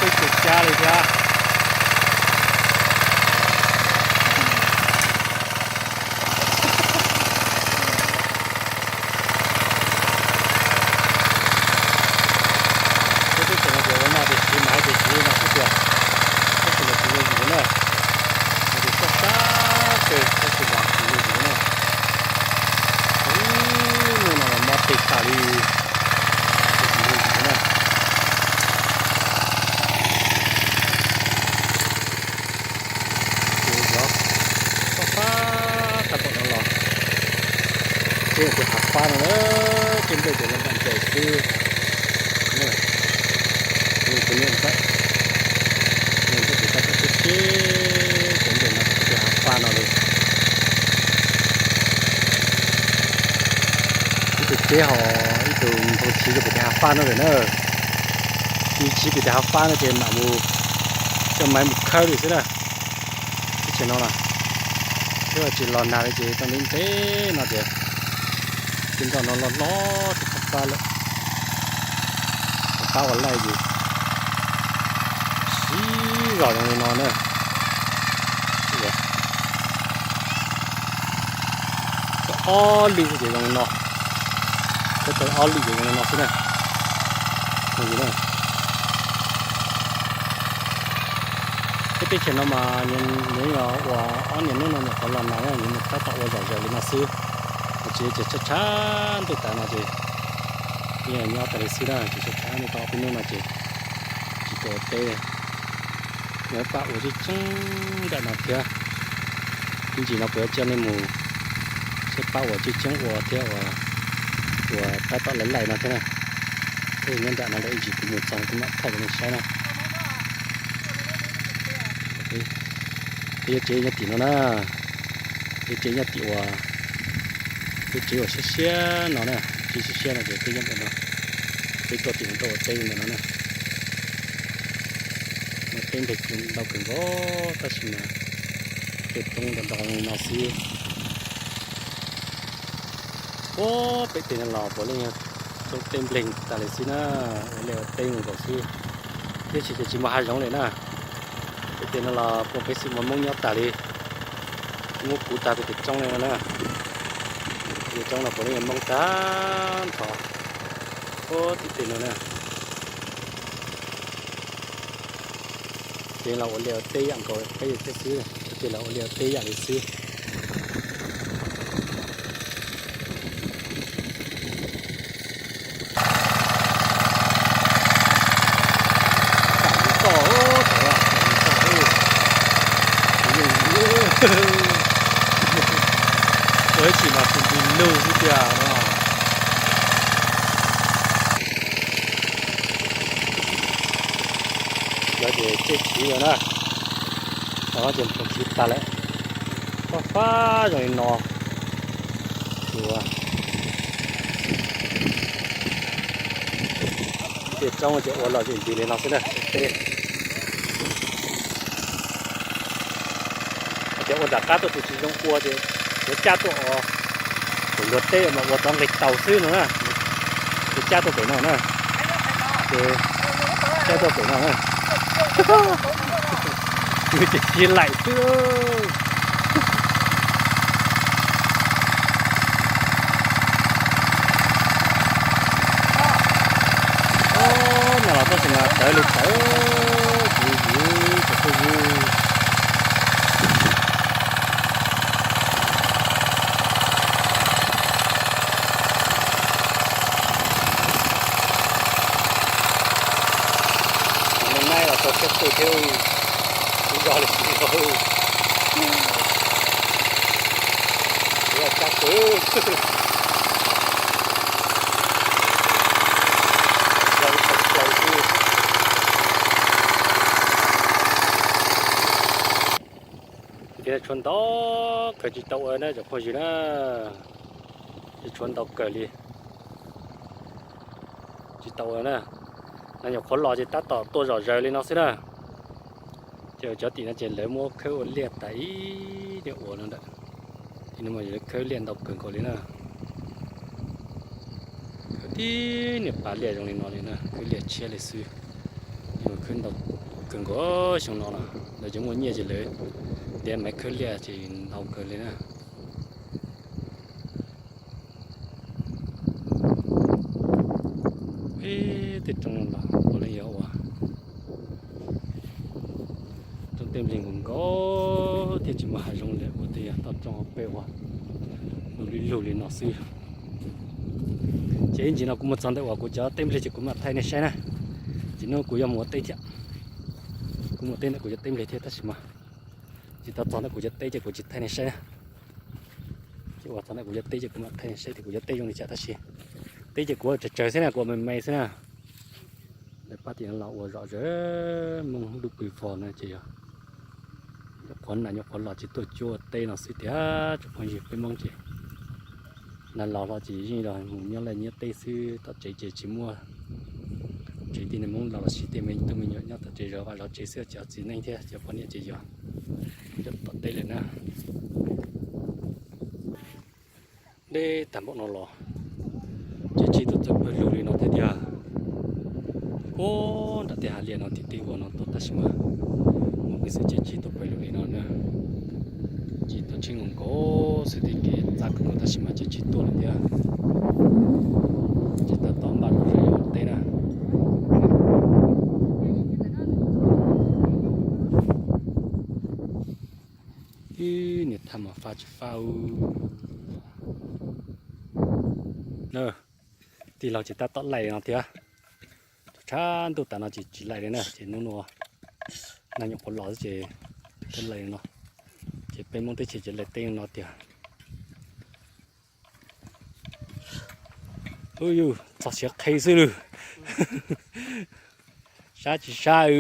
peb caug xya li thiab. Peb teb chaws no ces ua noj ces siv mas ces siv no xwb tiag, tab sis mas tsis yooj yim na. Ces txoj sab kawg tab sis mas tsis yooj yim na. Ib hnub no mas mob teg tas li, ces tsis yooj yim na. Ces yog fab fab tab tom no los, ces tus hav fab no na, ces nplej ces los nram ncaim xwb. Tus niam ntxawm, niam ntxawm ces tab tom teb teb cov nplej no rau tus hav fab no li. Ib tug teb ho ib tug nphoo siv rau pem tus hav fab no lawm na. Nws siv pem tus hav fab no ces mam mus coj maiv mus khawb li xwb na. Teb chaws no na, twb tsis los nag li ces tau ntev ntev no ces tej nroj no loj hlob rau qab fab lawm. Qab ua laij ces siv zog zoo li no na. Tau ob lwm ces zoo li no, tau ob lwm ces zoo li no xwb na. Peb teb chaws no mas nws yog ua ob niaj hnub no nyuam qhuav los nag, nws tab tom ua zom zaws li no xwb. Tsis li ces tshav tshav ntuj tas no ces nyob tas li xwb na, ces tshav tshav ntuj tau ob peb hnub no ces tsis tau ua teb li. Nws pab ua tseeb tseeb nram no thiab. Ib ntsis no kuv yuav coj nej mus saib pab uas tseeb tseeb ua thiab uas tab tom laij laij no thiab na. Thiab nyob nram no lawm, ib ntsis kuv mus txog kuv mam thaij rau nej saib na. Peb yuav tsev nyob tim no na, peb tsev nyob tim uas, peb tsev uas siab siab no na, tsev siab siab no ces peb nyob ntawm no, peb tuaj tim no tuaj ua teb ntawm no na. Muaj teb nplej ntau kawg nkaus tab sis mas tej roob ntau ntau li no xwb. Puag pem tej no los puav leej yog roob teb nplej tas li xwb na, ua liaj ua teb nkaus xwb. Tiam sis ces tsis muaj hav zoov li na. Pem tej no los puag peb xwb muaj Hmoob nyob tas li, muab kuv tag pem tej roob li no na. Tej roob no puav leej yog Hmoob tag nrho, puag tim tej no na. Ces los ua liaj ua teb yam nkaus peb thiab xwb, ces los ua liaj ua teb yam li xwb. Ua ib tsis mas tus nti lug xwb tiag no. Cov ces tseb chiv lawm na, cov no ces nphoo chiv tas lawm, fab fab zoo li no. Ces roob ces ua los ces nti li no xwb na. Ces ua nram qab tuaj tus tsis zoo ua ces yuav cab tuaj ua, kuv luag teb mas ua rov nqis taus xwb no na. Ces cab tuaj pem no na, ces cab tuaj pem no na. Ces tiv laim xwb. No los tab sis mas tawv li tawv, kuv yus cov phooj ywg. Tus no naib los tau siab phem thiab, kuv zog li kuv zog. Kuv cab pw, zog li tau plaws xwb. Ces tshuav ntau kawg tsis tau ua na cov phooj ywg na, ces tshuav ntau kawg li tsis tau ua na. No nyuam qhuav los ces tab tom tuaj zom zaws li no xwb na. Ces cov tim no ces lawv muab khawb ua liaj tas ib niag uas no ntawm. Tim no mas lawv khawb liaj ntau kawg nkaus li na. Khawb tib niag pas liaj zoo li no li na, khawb liaj tshiab li xwb. Mus Khawb ntau kawg nkaus xyoo no na, lawv cov muaj nyiaj ces lawv ntiav maiv khawb liaj ces ntau kawg li na. Ib tej roob los puav leej yog ua roob tej nplig nkaus nkaus thiab tsis muaj hav zoov li, ua tej yog toj roob hauv pes uas lug li lug li no xwb. Ces ib ntsis no kuv mus txog ntawm uas kuv cov teb nplig ces kuv mam thaij nej saib na. Ces hnub kuv yuav mus ua teb thiab, kuv mus teb ntawm kuv cov teb nplig thiab tab sis mas tsis tau txog ntawm kuv cov teb ces kuv tsis thaij nej saib na. Ces uas txog ntawm kuv cov teb ces kuv mam thaij nej saib tias kuv cov teb zoo li cas tab sis teb ces kuv tsawg tsawg xwb na, kuv ua me me xwb na. Lawv pab tias los ua zom zaws, Hmoob lub pw vog na ces yog nyuam qhuav nas nyuam qhuav los tsis tuaj cuab ua teb no xwb tiag tsoom phooj ywg. Peb Hmoob ces nag los los ces yeej los mus nyob laj nyob teb xwb, tom tsev ces tsis muaj tsev. Tej neeg Hmoob los los sis tej me tub me nyuam nyob tom tsev zov vaj zov tsev xwb, cov txiv neej thiab cov poj niam ces yog nyob tom teb lawm na. Deb tag npaum no los ces tsheb tuaj txawm pawg lug li no thiab tiag. Ub, nram tej hav liaj no tim tej ua no tuaj tab sis mas mus pem xwb ces tsheb tuaj pawg lug li no na. Ces tuaj tsheb nkaus nkaus xwb, tej kev txaj kawg nkaus tab sis mas ces tsheb tuaj lawm thiab. Ces tab tom npaj rau sawv yuav teb na. Ib niag thaj mas fab tsis fab. Tij laug ces tab tom laij no thiab. Tshav ntuj tas no ces tsis laij li na, ces hnub no nag nyuam qhuav los xwb ces twb laij li no. Ces peb Hmoob teb chaws ces laij teb no tiag. Ub yus txog siav qhi xwb lawm. Sab tsis sab.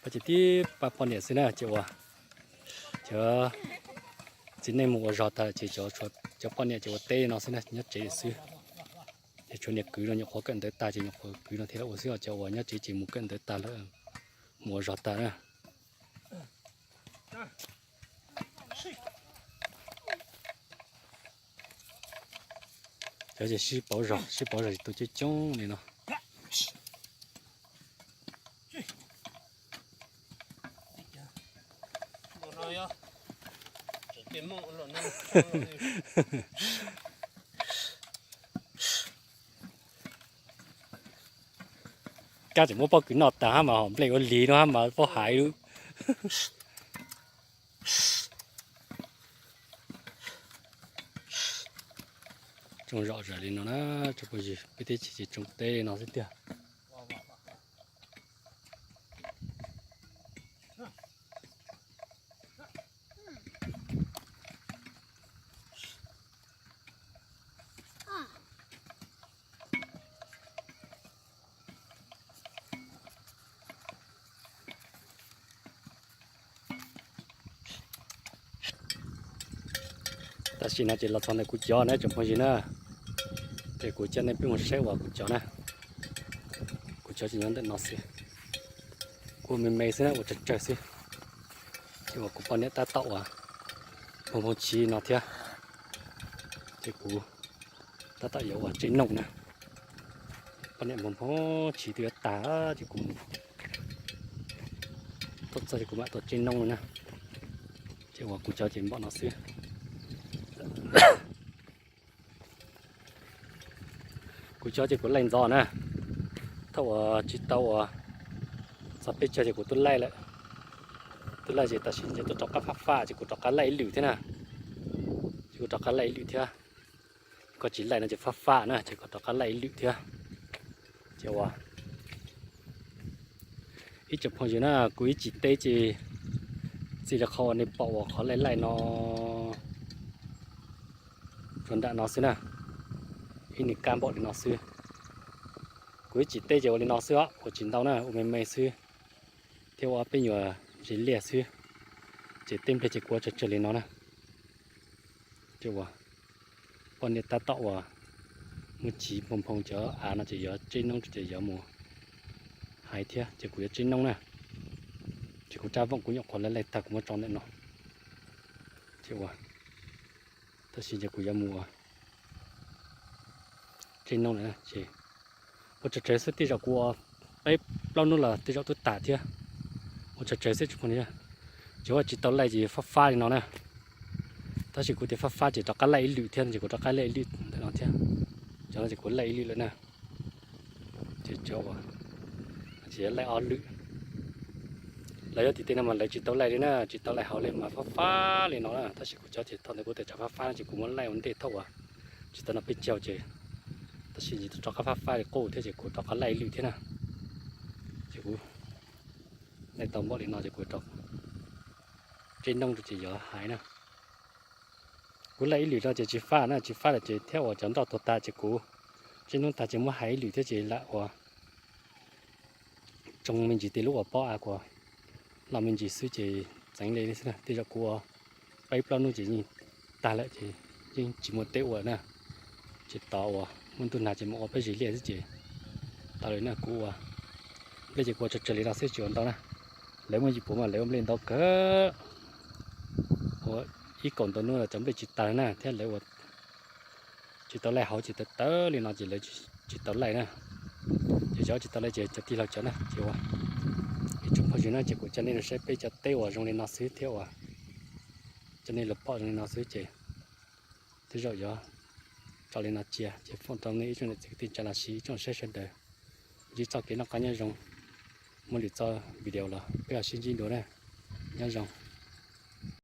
Pab ces tib pab poj niam xwb na ces ua, cov txiv neej mus ua zog tag ces cov poj niam ces ua teb no xwb na, nyob tsev xwb. Ces tshuav niag kwv no nyuam qhuav kawm ntawv tag ces nyuam qhuav kwv no thiaj ua xwb, cov uas nyob tsev ces mus kawm ntawv tag lawm, mus ua zog tag na. Cov ces sib pauv zog, sib pauv zog ces tuaj coob coob li no. Kab tseem muab pob kws noj tag hab mas hom nplej ua lig no hab mas pob hais lub. Tsoo zom zaws li no na, tsoom phooj ywg, peb teb chaws ces tsoo teb li no xwb tiag. Tam sim no ces los txog ntawm kuv cov na tsoom phooj ywg na, ces kuv coj nej peb mus saib uas kuv cov na. Kuv cov ces nyob ntawm no xwb, kuv me me xwb na, ua tsawg tsawg xwb. Ces uas kuv poj niam tab tom uas nphoo nphoo chiv no thiab, ces kuv tab tom yuav ua tsej nooj na. Poj niam nphoo nphoo chiv twb yuav tag ces kuv mus tuaj txog ces kuv mam tuav tsej nooj na. Ces uas kuv cov ces npaum no xwb. Kuv cov ces kuv laij ntxov na, thaum uas tsis tau uas txog peb caug ces kuv twb laij lawm. Twb laij ces tam sim ces tuaj rov qab faj faj ces kuv rov qab laij ib lwm thiab na. Ces kuv rov qab laij ib lwm thiab. Koj tsis laij no ces faj faj na ces koj rov qab laij ib lwm thiab. Ces uas ib tsoom phooj ywg na, kuv ib tsis teb ces txij li qhov uas nej pom uas qhov laij laij no tsuas nram no xwb na, ib niag kab npaum li no xwb. Kuv ib tsis teb ces ua li no xwb os, ua tsis ntau na, ua me me xwb, thiab ua ob peb nyuag ntsis liaj xwb. Ces tej npliag ces kuv ua tsawg tsawg li no na. Ces uas poj niam tab tom uas muab chiv nphoo nphoo cov av no ces yuav tseb noob ces yuav mus hais thiab ces kuv yuav tseb noob na. Ces kuv rab voom kuv nyuam qhuav laij laij tag kuv muab tso ntawm no. Ces uas tam sim ces kuv yuav mus tseb noob lawm na ces Ua tsawg tsawg xwb tej zaum kuv ua peb plaub hnub los tej zaum twb tas thiab. Ua tsawg tsawg xwb tsis pom li. Ces ua tsis tau laij ces fab fab li no na. Tab sis kuv tias fab fab ces rov qab laij ib lwm thiab no ces kuv rov qab laij ib lwm ntawm no thiab. Cov no ces kuv laij ib lwm lawm na. Ces cov uas, ces laij ob lwm. Lawv yuav tim tej no mas lawv tsis tau laij li na, tsis tau laij hauv li mas fab fab li no na. Tab sis kuv cov ces thaum ntawd kuv tias tsam fab fab no ces kuv muab laij ua ntej thaum uas tsis tau noj peb caug ces, tab sis rov qab fab fab li qub thiab ces kuv rov qab laij ib lwm thiab na. Ces kuv laij tau npaum li no ces kuv rov tseb noob rau ces yuav hais na. Kuv laij ib lwm no ces tsis fab na, tsis fab lawm ces thiab uas cov nroj tuag tas ces kuv tseb noob tag ces muab hais ib lwm thiab ces lam uas tsoo me ntsis tej lub uas pob av kuas los me ntsis xwb ces txeev li xwb na. Tej zaum kuv ua peb plaub hnub ces yeej tag lawm ces yeej tsis muaj teb ua na. Ces tos uas muaj ntuj nag ces mus ua peb zis liaj xwb ces tau li na. Kuv ua nplej ces kuv ua tsawg tsawg li no xwb tsis ua ntau na. Lawv muaj yim puav mas lawv ua nplej ntau kawg. Ua ib kaum ntau hnub los cov nplej tsis tas na thiab lawv ua tsis tau laij hauv ces tawv tawv li no ces lawv tsis tau laij na. Ces cov tsis tau laij ces cov tij laug cov na ces ua ib tsoom phooj ywg na ces kuv coj nej los saib peb cov teb uas zoo li no xwb thiab uas coj nej los pom zoo li no xwb ces tej zaum yuav tso li no cia ces foom rau nej ib tsoom niam txiv kwv tij neej tsa los sis ib tsoom saib sawv daws ntsib txoj kev noj qab nyob zoo. Muaj lwm txoj video los peb ho sib ntsib dua na. Nyob zoo.